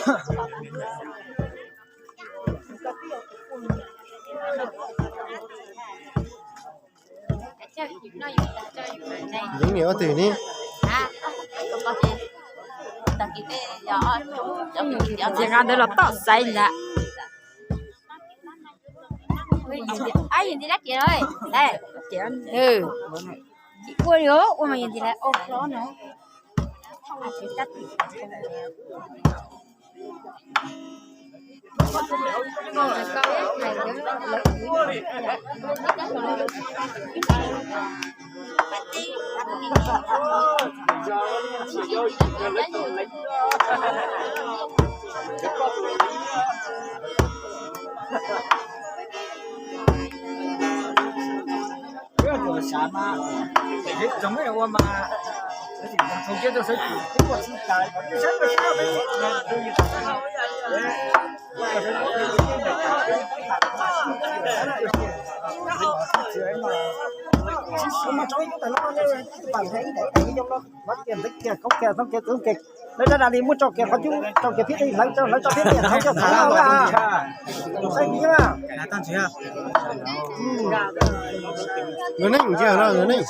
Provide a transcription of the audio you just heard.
Yeeb niam ua twg ne? Ces nqa ntawd los tom xaiv ntag. Yus nti dab tsi no? Tsis ua li, ua mas yus nti lawv ua hlob no. Lawv rab dam li muab tso kiag qhov cub, tso kiag phiab qi, lawv tso, lawv tso phiab qi thauv coj tham lauj. Saib kiag mas. Nkawd neej ntsia no, nkawd neej.